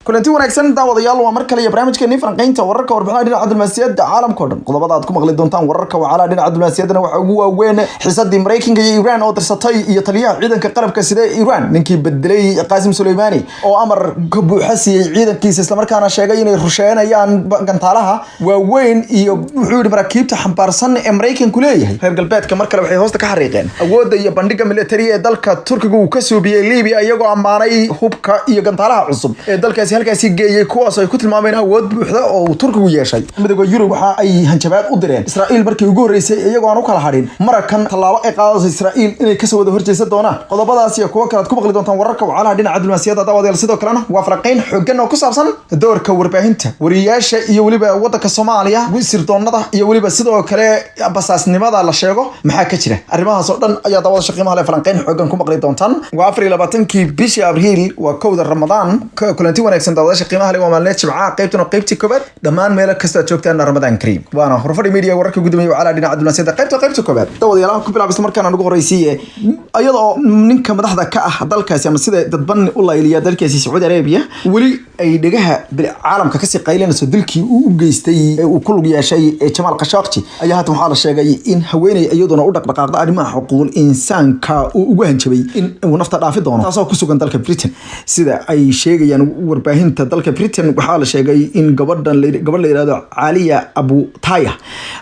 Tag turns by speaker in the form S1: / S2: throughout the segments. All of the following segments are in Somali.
S1: Kulanti wanaagsan, daawadayaal. Waa mar kale iyo barnaamijkeennii falanqaynta wararka, warbixinaha dhinaca diblomaasiyadda caalamka o dhan. Qodobada aad ku maqli doontaan wararka wacalaha dhinaca diblomaasiyaddana waxaa ugu waaweyn xiisadii Maraykanka iyo Iiraan oo dirsatay, iyo taliyaha ciidanka qalabka sida Iiraan, ninkii bedelay Qaasim Suleymaani, oo amar ka buuxa siiyey ciidankiisa, islamarkaana sheegay inay rusheenayaan gantaalaha waaweyn iyo, wuxuu yidhi, maraakiibta xambaarsan ee Maraykanku leeyahay. Reer galbeedka mar kale waxay hoosta ka xariiqeen awoodda iyo bandhiga militari ee dalka Turkiga uu ka suubiyey Libiya, iyagoo ammaanay hubka iyo gantaalaha cusub ee dalkaasi halkaasi geeyey, kuwaas ay ku tilmaameen awood buuxda oo uu Turkigu yeeshay. Midowga Yurub waxa ay hanjabaad u direen Israa'iil markii ugu horreysay, iyagoo aan u kala hadhin marakan tallaabo ay qaadayso Israa'iil inay kasoo wada horjeesan doonaan. Qodobadaas iyo kuwo kale aad ku maqli doontaan wararka wacalaha dhinaca diblomaasiyadda, daawadayaal. Sidoo kalena waa falanqayn xooggan oo ku saabsan doorka warbaahinta, wariyaasha iyo weliba wadanka Soomaaliya, sirdoonada iyo weliba sidoo kale basaasnimada la sheego. Maxaa ka jira arrimahaas oo dhan ayaa, daawada qiimaha leh, falanqayn xooggan ku maqli doontaan. Waa 24-kii bishii Abriil, waa 1-da Ramadaan. Kulanti wanaagsan, daawadaasha qiimaha leh. Waa maalneed Jimcaha, qaybtuna qaybtii koobaad. Dhammaan meelo kasta aad joogtaan, Ramadaan kariim. Waana Horfadhi Media, wararka ugu dambeeyay wacalaha dhinaca diblomaasiyadda, qaybta koobaad. Daawadayaal, ku bilaabista markaan ugu horeysiiye, iyadoo ninka madaxda ka ah dalkaasi, ama sida dadban u layliya dalkaasi Sacuudi Arabia, weli ay dhegaha caalamka kasii qaylinayso dilkii uu u geystay ee uu ku lug yeeshay Jamaal Khashoggi, ayaa haatan waxaa la sheegay in haweeney iyaduna u dhaqdhaqaaqda arrimaha xuquuqul insaanka uu ugu hanjabay in uu nafta dhaafi doono, taasoo ku sugan dalka Britain. Sida ay sheegayaan warbaahinta dalka Britain, waxaa la sheegay in gabadhan, gabadh la yihahdo Caaliya Abu Taya,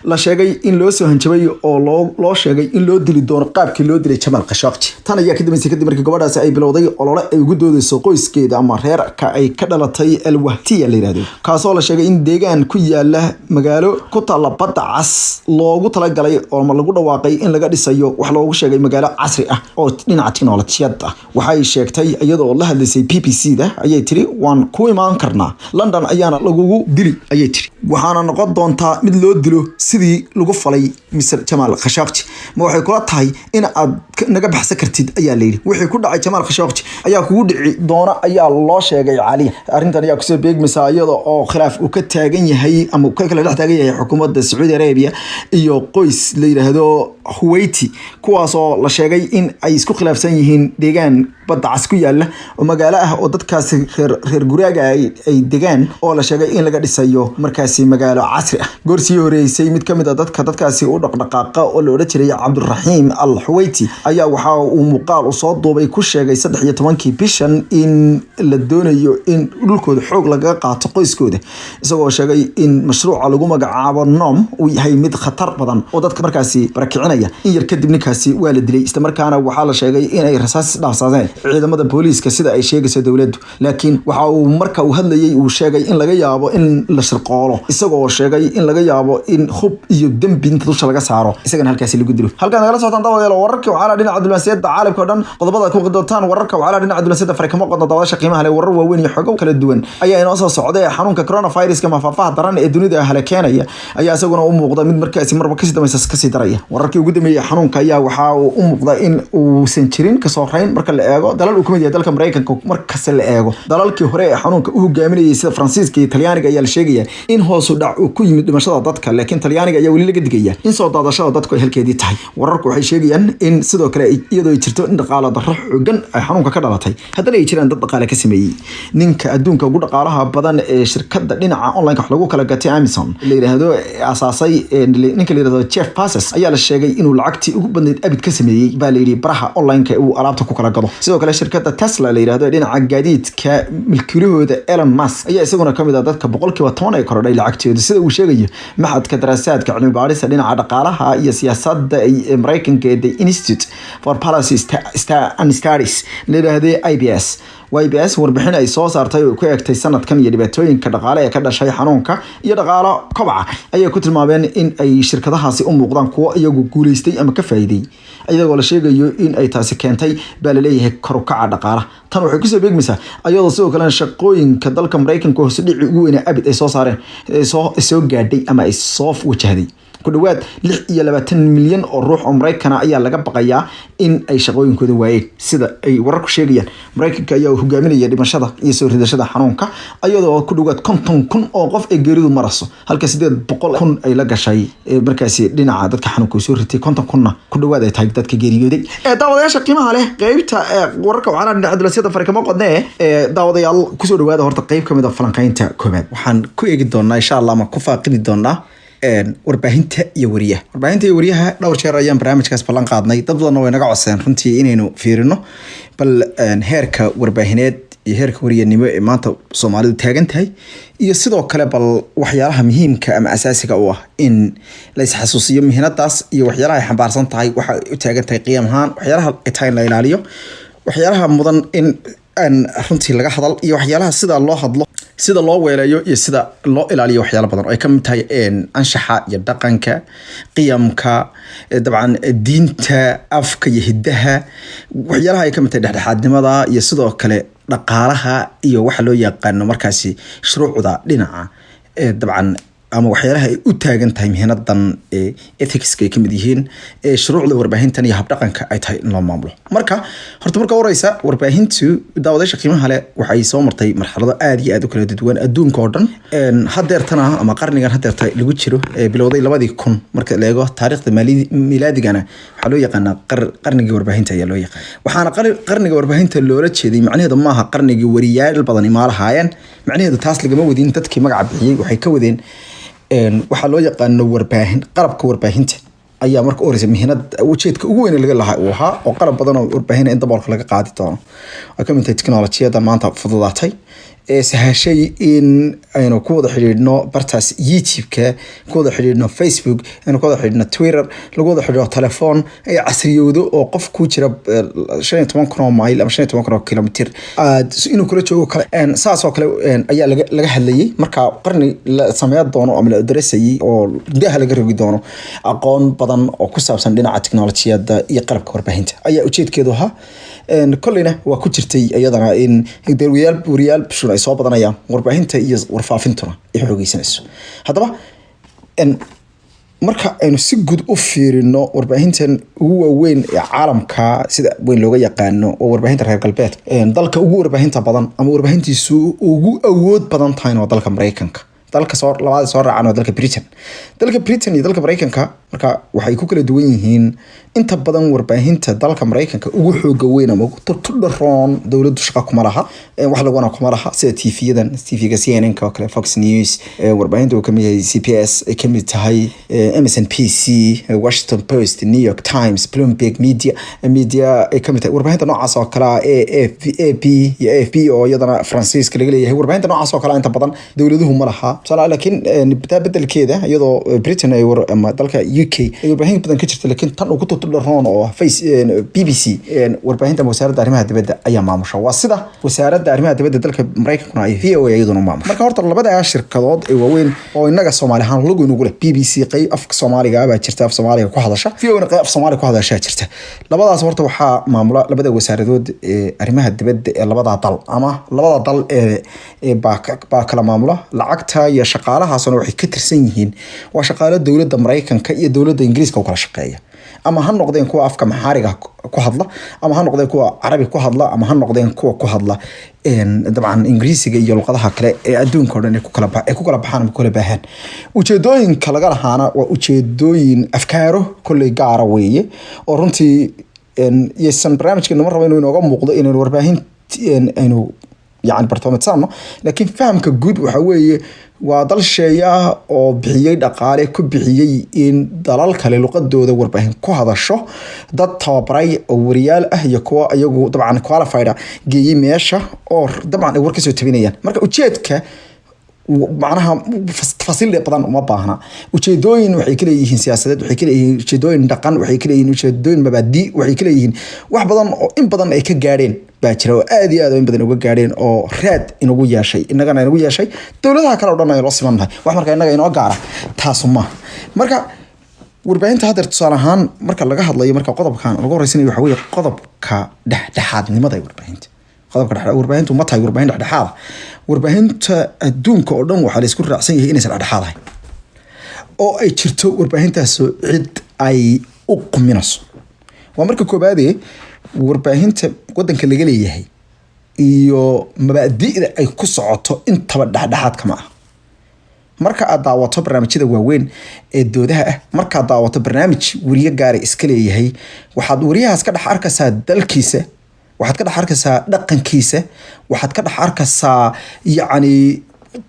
S1: la sheegay in loo soo hanjabay oo loo sheegay in loo dili doono qaabkii loo dilay Jamaal Khashoggi. Tan ayaa ka dambeysay kadib markii gabadhaasi ay bilowday olole ay ugu doodeyso qoyskeeda ama reerka ay ka dhalatay, Alwahtiya la yihahdo, kaasoo la sheegay in deegaan ku yaala magaalo ku taalla Badda Cas loogu talagalay oo lagu dhawaaqay in laga dhisayo wax loogu sheegay magaalo casri ah oo dhinaca tiknolojiyad ah. Waxay sheegtay, iyadoo la hadlaysay BBC da, ayay tiri: "Waan ku imaan karnaa London, ayaana lagugu dili," ayay tiri, "waxaana noqon doontaa mid loo dilo sidii lagu falay Mr Jamaal Khashoggi. Ma waxay kula tahay in aad naga baxsan kartid?" ayaa layidhi. "Wixii ku dhacay Jamaal Khashoggi ayaa kugu dhici doona," ayaa loo sheegay Caliya. Arrintan ayaa kusoo beegmaysa iyada oo khilaaf uu ka taagan yahay ama uu ka kala dhex taagan yahay xukuumadda Sacuudi Arabia iyo qoys la yidhaahdo Huwaiti, kuwaasoo la sheegay in ay isku khilaafsan yihiin deegaan Badda Cas ku yaala oo magaalo ah oo dadkaasi reer guraaga ay degaan, oo la sheegay in laga dhisayo markaasi magaalo casri ah. Goorsii horeysay, mid ka mid a dadka dadkaasi u dhaqdhaqaaqa oo la odhan jiray Cabduraxiim Al Xuweyti ayaa waxa uu muuqaal uu soo duubay ku sheegay 13-kii bishan in la doonayo in dhulkooda xoog lagaga qaato qoyskooda, isagoo sheegay in mashruuca lagu magacaabo Noom uu yahay mid khatar badan oo dadka markaasi barakicinaya. In yar kadib ninkaasi waa la dilay, islamarkaana waxaa la sheegay inay rasaas isdhaafsadeen ciidamada booliiska, sida ay sheegayso dowladdu. Laakiin waxa uu marka uu hadlayay uu sheegay in laga yaabo in la shirqoolo, isagoo sheegay in laga yaabo in hub iyo dembi inta dusha laga saaro isagana halkaasi lagu dilo. Halkaan nagala socotaan, daawadayaal, wararkii waxaa dhinaca diblomaasiyadda caalamka o dhan. Qodobada ku doontaan wararka waxaa dhinaca diblomaasiyadda fare kama qodno. Daawadaasha qiimaha leh, warar waaweyn iyo xogo kala duwan ayaa inoo soo socday. Xanuunka coronaviruska mafaafaha daran ee dunida halakeenaya ayaa isaguna u muuqda mid markaasi marba kasii dambaysa kasii daraya. Wararkii ugu dambeeyey xanuunka ayaa waxaa uu u muuqda in uusan jirin kasoo rayn marka la eego dalal uu kamid yahay dalka Maraykanka. Markasta la eego dalalkii hore ee xanuunka u hogaaminayay, sida Faransiiska iyo Talyaaniga, ayaa la sheegaya in hoosu dhac uu ku yimid dhimashada dadka, laakiin Talyaaniga ayaa weli laga digaya in soo daadashada dadku ay halkeedii tahay. Wararku waxay sheegayaan in sidoo kale, iyadoo ay jirto in dhaqaalo darro xoogan ay xanuunka ka dhalatay, haddana ay jiraan dad dhaqaale ka sameeyey. Ninka adduunka ugu dhaqaalaha badan ee shirkadda dhinaca online wax lagu kala gatay Amazon la yidhaahdo asaasay, ninka la yidhahdo Jeff Bezos, ayaa la sheegay inuu lacagtii ugu badnayd abid ka sameeyey, baa la yidhi, baraha online-ka uu alaabta ku kala gado. Sidoo kale, shirkadda Tesla la yidhahdo ee dhinaca gaadiidka, milkiilahooda Elon Musk ayaa isaguna kamid ah dadka 10% ay korodhay lacagtooda, sida uu sheegayo maxadka daraasaadka cilmi baadhista dhinaca dhaqaalaha iyo siyaasadda ee Mareykanka ee The Institute for Policy and Studies la yidhaahday IPS. YBS warbixin ay soo saartay oo ku eegtay sanadkan iyo dhibaatooyinka dhaqaale ee ka dhashay xanuunka iyo dhaqaalo kobaca ayay ku tilmaameen in ay shirkadahaasi u muuqdaan kuwo iyagu guuleystay ama ka faa'iiday, iyagoo la sheegayo in ay taasi keentay, baa laleeyahay, kor u kaca dhaqaalaha. Tan waxay kusoo beegmaysaa iyadoo sidoo kalena shaqooyinka dalka Mareykanka hoose dhici ugu weynaa abid ay soo saareen soo gaadhay ama ay soo wajahday. Ku dhowaad 26 milyan oo ruux oo Maraykana ayaa laga baqayaa in ay shaqooyinkooda waayeen, sida ay wararku sheegayaan. Maraykanka ayaa hogaaminaya dhimashada iyo soo ridashada xanuunka, iyadoo ku dhowaad 50,000 oo qof ay geeridu maraso, halka 800,000 ay la gashay markaasi dhinaca dadka xanuunka soo ritay, 50,000-na ku dhowaad ay tahay dadka geeriyooday. Daawadayaasha qiimaha leh, qeybta wararka waxaana dhinaca dulasiyada farikamo qodne. Daawadayaal, kusoo dhawaada horta qeyb kamid a falanqeynta koobaad. Waxaan ku eegi doonaa insha Allah ama ku faaqidi doonaa warbaahinta iyo wariyaha. Warbaahinta iyo wariyaha dhowr jeer ayaan barnaamijkaas ballan qaadnay, dad badanna way naga codsadeen runtii inaynu fiirino bal heerka warbaahineed iyo heerka wariyanimo ee maanta Soomaalidu taagan tahay, iyo sidoo kale bal waxyaalaha muhiimka ama asaasiga u ah in la isxasuusiyo mihinadaas iyo waxyaalaha ay xambaarsan tahay, waxa ay u taagan tahay qiyaam ahaan, waxyaalaha ay tahay in la ilaaliyo, waxyaalaha mudan in aan runtii laga hadal, iyo waxyaalaha sida loo hadlo, sida loo weeleeyo iyo sida loo ilaaliyo, waxyaalo badan oo ay ka mid tahay anshaxa iyo dhaqanka, qiyamka, dabcan diinta, afka iyo hiddaha, waxyaalaha ay ka mid tahay dhexdhexaadnimada, iyo sidoo kale dhaqaalaha iyo waxa loo yaqaano markaasi shuruucda dhinaca dabcan ama waxyaalaha ay u taagan tahay mihnadan, ethicska ay kamid yihiin, shuruucda warbaahintan iyo habdhaqanka ay tahay in loo maamulo. Marka horta, marka horeysa, warbaahintu, daawadayaasha qiimaha leh, waxay soo martay marxalado aad iyo aad u kala duwan adduunka oo dhan. Hadeertana ama qarnigan hadeerta lagu jiro ee bilowday 2000 marka la eego taariikhda milaadigana, waxaa loo yaqaanaa qarnigii warbaahinta ayaa loo yaqaan. Waxaana qarniga warbaahinta loola jeeday, macnaheedu maaha qarnigii wariyaal badan imaalahaayeen, macnaheedu taas lagama wadin. Dadkii magaca bixiyey waxay ka wadeen waxaa loo yaqaano warbaahin, qalabka warbaahinta ayaa marka u horeysa mihnad ujeedka ugu weyn laga lahaa uu ahaa, oo qalab badan oo warbaahin in daboolka laga qaadi doono ay kamid tahay teknolojiyada maanta fududaatay ee sahashay in aynu ku wada xidhiidhno bartaas YouTube-ka, ku wada xidhiidhno Facebook, aynu ku wada xidhiidhno Twitter, lagu wada xidhiidho telefoon, ay casriyowdo oo qof ku jira 15,000 oo mayl ama 15,000 oo kilomitir aad inuu kula joogo kale. Saas oo kale ayaa laga hadlayay. Marka qarni la sameyn doono ama la darasayay oo gudaha laga rogi doono aqoon badan oo ku saabsan dhinaca teknolojiyadda iyo qalabka warbaahinta ayaa ujeedkeedu ahaa. Kolleyna waa ku jirtay iyadana in dee wariyaal bishun ay soo badanayaan, warbaahinta iyo warfaafintuna ay xoogeysanayso. Haddaba marka aynu si guud u fiirino warbaahintan ugu waaweyn ee caalamka sida weyn looga yaqaano oo warbaahinta reer galbeedka, dalka ugu warbaahinta badan ama warbaahintiisu ugu awood badan tahayna waa dalka Mareykanka. Dalka soo labaad soo raacan waa dalka Britain. Dalka Britain iyo dalka Mareykanka marka waxay ku kala duwan yihiin, inta badan warbaahinta dalka Mareykanka ugu xooga weyn ama ugu turtudharoon dowladdu shaqa kuma laha, wax laguna kuma laha, sida TV-yadan, TV-ga CNN oo kale, Fox News, warbaahinta uu kamid yahay CBS, ay kamid tahay MSNBC, Washington Post, New York Times, Bloomberg Media ay kamid tahay, warbaahinta noocaas oo kale ah, A A P iyo AFP oo iyadana Faransiiska laga leeyahay, warbaahinta noocaas oo kale inta badan dowladuhu ma laha tusaale. Laakiin taa bedelkeeda, iyadoo Britain ay ama dalka UK ay warbaahin badan ka jirta, laakiin tan ugu tutudharoon oo ah face BBC, warbaahinta wasaaradda arrimaha dibadda ayaa maamusha. Waa sida wasaaradda arrimaha dibadda dalka Mareykankuna ay VOA iyaduna maamusho. Marka horta labada shirkadood ee waaweyn oo inaga Soomaali ahaan lagu inugu leh, BBC qeyb afka Soomaaliga baa jirta, af Soomaaliga ku hadasha, VOA na qeyb af Soomaaliga ku hadashaa jirta. Labadaas horta waxaa maamula labada wasaaradood ee arrimaha dibadda ee labada dal, ama labada dal ee baa kala maamula. Lacagta iyo shaqaalahaasna waxay ka tirsan yihiin, waa shaqaalo dowladda Mareykanka iyo dowladda Ingiriiska u kala shaqeeya, ama ha noqdeen kuwa afka maxaariga ku hadla, ama ha noqdeen kuwa Carabi ku hadla, ama ha noqdeen kuwa ku hadla dabcan Ingiriisiga iyo luqadaha kale ee adduunka o dhan ay ku kala baxaan ama ku kala baahaan. Ujeedooyinka laga lahaana waa ujeedooyin afkaaro kolley gaara weeye, oo runtii yaysan barnaamijkeena ma rabo inuu inooga muuqdo inaynu warbaahin aynu yani bartoometsaano, laakiin fahamka guud waxa weeye waa dal sheeya ah oo bixiyey dhaqaale ku bixiyey in dalal kale luqadooda warbaahin ku hadasho, dad tababaray oo wariyaal ah iyo kuwa iyagu dabcan qualified ah geeyey meesha oo dabcan ay war kasoo tabinayaan. Marka ujeedka macnaha tafasiil badan uma baahna. Ujeedooyin waxay ka leeyihiin siyaasadeed, waxay ka leeyihiin ujeedooyin dhaqan, waxay ka leeyihiin ujeedooyin mabaadi, waxay ka leeyihiin wax badan oo in badan ay ka gaadheen baa jira, oo aad iyo aad in badan uga gaadheen oo raad inagu yeeshay, innagana inagu yeeshay, dowladaha kale o dhan ay loo simannahay. Wax marka innaga inoo gaara taasu maaha. Marka warbaahinta haddeer tusaale ahaan marka laga hadlayo, marka qodobkan lagu horeysanayo waxa weeye qodobka dhexdhexaadnimada ee warbaahinta. Qodobka dhex warbaahintu ma tahay warbaahin dhexdhexaada? Warbaahinta adduunka oo dhan waxaa la isku raacsan yahay inaysan dhexdhexaad ahayn. oo ay jirto warbaahintaasoo cid ay u quminayso. Waa marka koobaadee, warbaahinta wadanka laga leeyahay iyo mabaadi'da ay ku socoto intaba dhexdhexaad kama ah. Marka aad daawato barnaamijyada waaweyn ee doodaha ah, markaad daawato barnaamij weriye gaara iska leeyahay, waxaad weriyahaas ka dhex arkaysaa dalkiisa, waxaad ka dhex arkaysaa dhaqankiisa, waxaad ka dhex arkaysaa yacni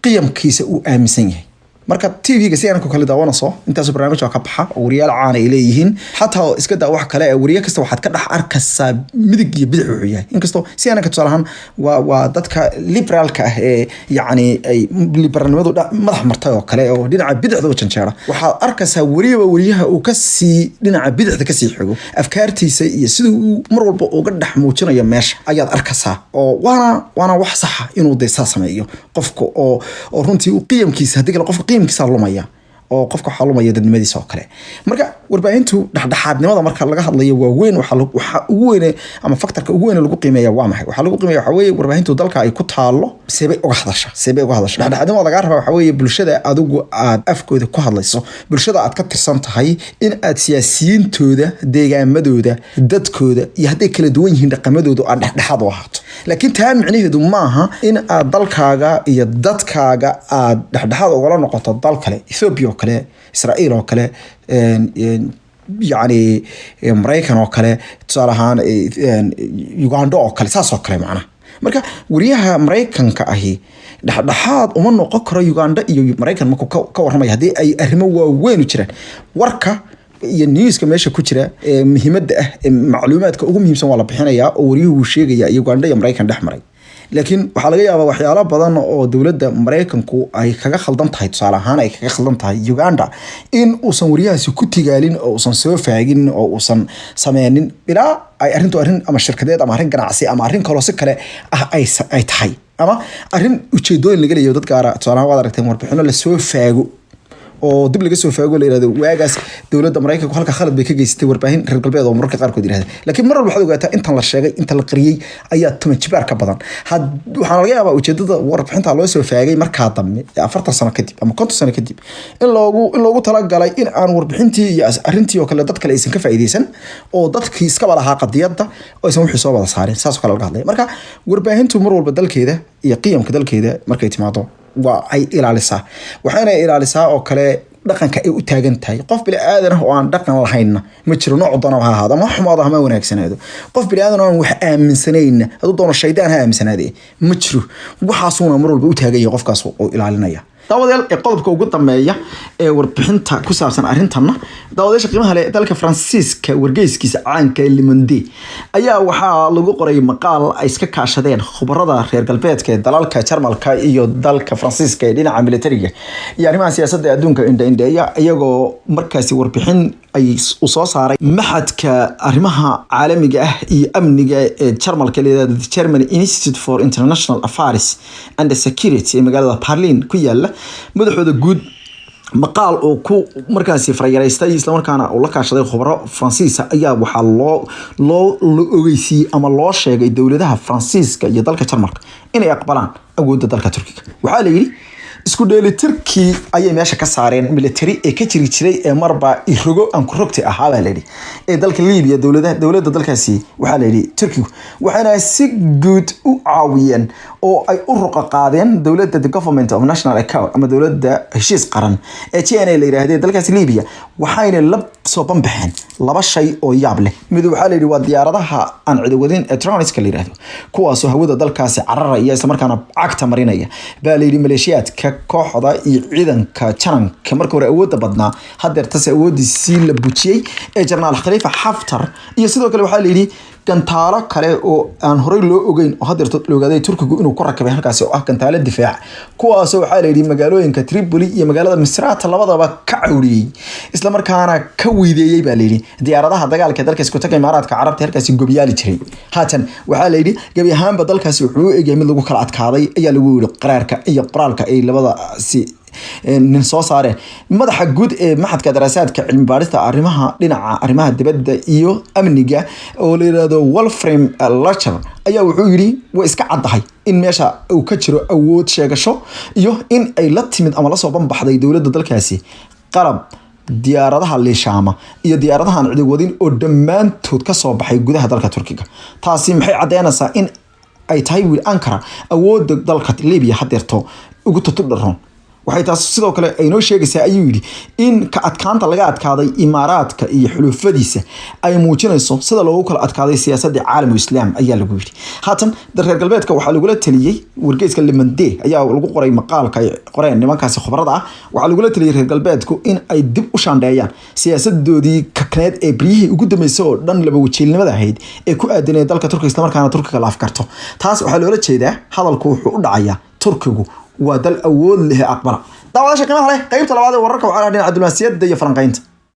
S1: qiyamkiisa uu aaminsan yahay. Marka TV-ga si aanku kale daawanayso, intaasoo barnaamij waa ka baxa oo wariyaal caan ay leeyihiin. Xataa iska daa wax kale ee wariye kasta, waxaad ka dhex arkaysaa midig iyo bidix wuxuu yahay. Inkastoo si aanka tusaale ahaan waa dadka liberaalka ah ee yacni ay liberaalnimadu madax martay oo kale oo dhinaca bidixda u janjeera, waxaad arkaysaa wariyaba wariyaha uu kasii dhinaca bidixda kasii xigo afkaartiisa iyo siduu uu mar walba uga dhex muujinayo meesha ayaad arkaysaa. Oo waana wax saxa inuu dee saa sameeyo qofka oo runtii uu qiyamkiisa, haddii kale qofka qiyamkiisa lumaya oo qofka waxaa lumaya dadnimadiisa oo kale. Marka warbaahintu dhexdhexaadnimada marka laga hadlayo waa weyn. Waxa ugu weyne ama factorka ugu weyne lagu qiimeeya waa maxay? Waxaa lagu qiimeeya waxaa weeye warbaahintu dalka ay ku taalo seebay uga hadasha, seebay uga hadasha. Dhexdhexaadnimada lagaa rabaa waxaa weeye bulshada adigu aad afkooda ku hadlayso, bulshada aad ka tirsan tahay, in aad siyaasiyiintooda, deegaamadooda, dadkooda iyo hadday kala duwan yihiin dhaqamadooda aad dhexdhexaad u ahaato. Laakiin taa micnaheedu maaha in aad dalkaaga iyo dadkaaga aad dhexdhexaad ugala noqoto dal kale, Ethiopia oo kale, Israa'iil oo kale, yacni Maraykan oo kale, tusaale ahaan Uganda oo kale, saas oo kale macnaha. Marka wariyaha Maraykanka ahi dhexdhexaad uma noqon karo Uganda iyo Maraykan markuu ka warramaya, haddii ay arrimo waaweyn u jiraan. Warka iyo newska meesha ku jira ee muhiimadda ah ee macluumaadka ugu muhiimsan waa la bixinayaa oo wariyuhu wuu sheegaya Uganda iyo Maraykan dhex maray. Laakiin waxaa laga yaabaa waxyaalo badan oo dowladda Maraykanku ay kaga khaldan tahay, tusaale ahaan ay kaga khaldan tahay Uganda, in uusan wariyahaasi ku tigaalin oo uusan soo faagin oo uusan sameynin ilaa ay arrintu arrin ama shirkadeed ama arrin ganacsi ama arrin kaloo si kale ah ay tahay ama arrin ujeedooyin laga leeyaho dad gaara. Tusaale ahaan, waad aragteen warbixino lasoo faago oo dib laga soo faago, la yirahdo waagaas dowladda Maraykanku halka khalad bay ka geysatay, warbaahin reer galbeed oo mararka qaarkood yirahda. Laakiin mar walba waxaad ogaataa intan la sheegay, inta la qariyey ayaa 10 jibaar ka badan. Had waxaana laga yaabaa ujeedada warbixinta loo soo faagay markaa dambe 40 sano kadib ama 50 sano kadib in loogu talagalay in aan warbixintii iyo arrintii oo kale dad kale aysan ka faa'iideysan oo dadkii iskaba lahaa qadiyadda oo aysan wixii soo wada saarin. Saas oo kale laga hadlaya. Marka warbaahintu mar walba dalkeeda iyo qiyamka dalkeeda markay timaado waa ay ilaalisaa, waxayna ilaalisaa oo kale dhaqanka ay u taagan tahay. Qof bini aadan ah oo aan dhaqan lahaynna ma jiro, nooc doona ha ahaado, ama ha xumaado ama ha wanaagsanaado. Qof bini aadan oo aan wax aaminsanayna, hadduu doono shaydaan ha aaminsanaade, ma jiro. Waxaasuuna mar walba u taagan yahay qofkaas oo ilaalinaya. Daawadayaal, ee qodobka ugu dambeeya ee warbixinta ku saabsan arrintanna, daawadayaasha qiimaha leh, dalka Faransiiska wargeyskiisa caanka ee Le Monde ayaa waxaa lagu qoray maqaal ay iska kaashadeen khubarada reer galbeedka ee dalalka Jarmalka iyo dalka Faransiiska ee dhinaca militariga iyo arrimaha siyaasadda ee adduunka indha-indheeya, iyagoo markaasi warbixin ay u soo saaray machadka arrimaha caalamiga ah iyo amniga ee Jarmalka la yiraahdo The German Institute for International Affairs and Security ee magaalada Berlin ku yaala. Madaxooda guud maqaal uu ku markaasi farayaraystay, islamarkaana uu la kaashaday khubaro Faransiisa, ayaa waxaa loo la ogeysiiyey ama loo sheegay dowladaha Faransiiska iyo dalka Jarmalka inay aqbalaan awoodda dalka Turkiga. Waxaa la yidhi isku dheelitirkii ayay meesha ka saareen military ee ka jiri jiray ee marba irogo aan ku rogti ahaa, baa layidhi, ee dalka Libiya dowladda dalkaasi, waxaa layidhi Turkigu, waxayna si guud u caawiyeen oo ay u ruqa qaadeen dowladda the Government of National Accord ama dowladda heshiis qaran ee GNA la yidhaahdee dalkaasi Libiya. Waxayna la soo banbaxeen laba shay oo yaab leh. Mid waxaa la yidhi waa diyaaradaha aan cidiwadin ee droneska la yidhaahdo, kuwaasoo hawada dalkaasi cararaya islamarkaana cagta marinaya, baa la yidhi, maleeshiyaadka kooxda iyo ciidanka jananka marka hore awoodda badnaa, hadeer tase awoodiisii la bujiyey ee Jenaraal Khalifa Xaftar. Iyo sidoo kale waxaa la yidhi gantaalo kale oo aan horey loo ogeyn oo hadeerto la ogaaday Turkigu inuu ku rakibay halkaasi oo ah gantaalo difaac, kuwaasoo waxaa la yidhi magaalooyinka Tripoli iyo magaalada Misrata labadaba ka cawriyey, islamarkaana ka wiideeyey, baa la yidhi, diyaaradaha dagaalka ee dalka Isku Taga Imaaraadka Carabta halkaasi gobyaali jiray. Haatan waxaa la yidhi gebi ahaanba dalkaasi wuxuu u egyahay mid lagu kala adkaaday, ayaa lagu yidhi qaraarka iyo qoraalka ay labadaasi nin soo saareen. Madaxa guud ee machadka daraasaadka cilmi baarista arrimaha dhinaca arrimaha dibadda iyo amniga oo la yirahdo Wolfram Larcher ayaa wuxuu yidhi way iska caddahay in meesha uu ka jiro awood sheegasho iyo in ay la timid ama lasoo banbaxday dowladda dalkaasi. Qalab diyaaradaha liishaama iyo diyaaradahan cidi wadin oo dhammaantood ka soo baxay gudaha dalka Turkiga. Taasi maxay caddeynaysaa? In ay tahay wiil Ankara awoodda dalka Libiya hadeerto ugu tutudharoon. Waxay taas sidoo kale ay noo sheegaysaa, ayuu yidhi, in ka adkaanta laga adkaaday Imaaraadka iyo xulufadiisa ay muujinayso sida loogu kala adkaaday siyaasadda caalamu Islaam, ayaa lagu yidhi. Haatan reer galbeedka waxaa lagula taliyey, wargeyska Le Monde ayaa lagu qoray maqaalka ay qoreen nimankaasi khubarada ah, waxaa lagula taliyey reer galbeedku in ay dib u shaandheeyaan siyaasadoodii kakneed ee beryihii ugu dambeysay oo dhan laba wajiilnimada ahayd ee ku aadaneed dalka Turkiga, islamarkaana Turkiga la afkarto. Taas waxaa loola jeedaa, hadalku wuxuu u dhacayaa, Turkigu waa dal awood leh, aqbala. Daawadaasha qiimaha leh, qaybta labaad ee wararka waxaa dhinaca diblomaasiyadda iyo falanqaynta.